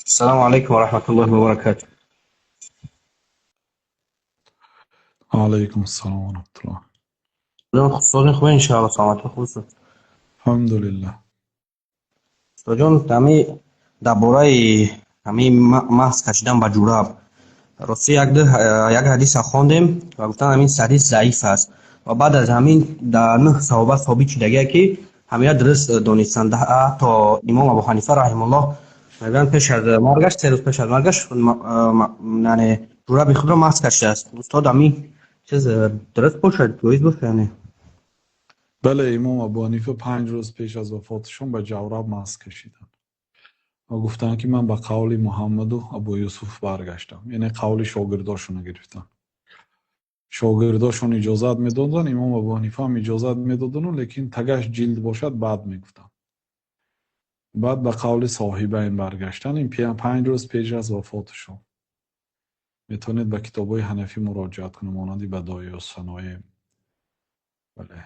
Ассалому алайкум ва раҳматуллоҳи ва баракатуҳ. Алайкум ассалом ва раҳматуллоҳ. Устод, хуб, иншоаллоҳ, саломатӣ хуб аст. Алҳамдулиллаҳ. Устодҷон, ҳами дар бораи ҳамин масх кашидан ба ҷураб, ростӣ як ҳадиса хондем ва гуфтанд, ҳамин ҳадис заиф аст, ва баъд аз ҳамин дар нӯҳ саҳоба собит шудагие, ки ҳамина дуруст донистанд. Ҳатто имом Абу Ҳанифа раҳимуллоҳ мегӯянд, пеш аз маргаш, 3 рӯз пеш аз маргаш, яъне ҷураби худро масх кашидааст. Устод, ҳамин чиз дуруст бошад, ҷоиз бошад, яъне? Бале, имом Абу Ҳанифа 5 рӯз пеш аз вафоташон ба ҷавраб масх кашиданд ва гуфтанд, ки ман ба қавли Муҳаммаду Абу Юсуф баргаштам, яъне қавли шогирдошонро гирифтам. Шогирдошон иҷозат медоданд, имом Абу Ҳанифа ҳам иҷозат медодану, лекин тагаш ҷилд бошад, бад мегуфтанд. Баъд ба қавли соҳибайн баргаштанд. Ин 5 рӯз пеш аз вафоташон. Метавонед ба китобҳои ҳанафӣ муроҷиат кунед, монанди Бадоиу Саноеъ. Бале.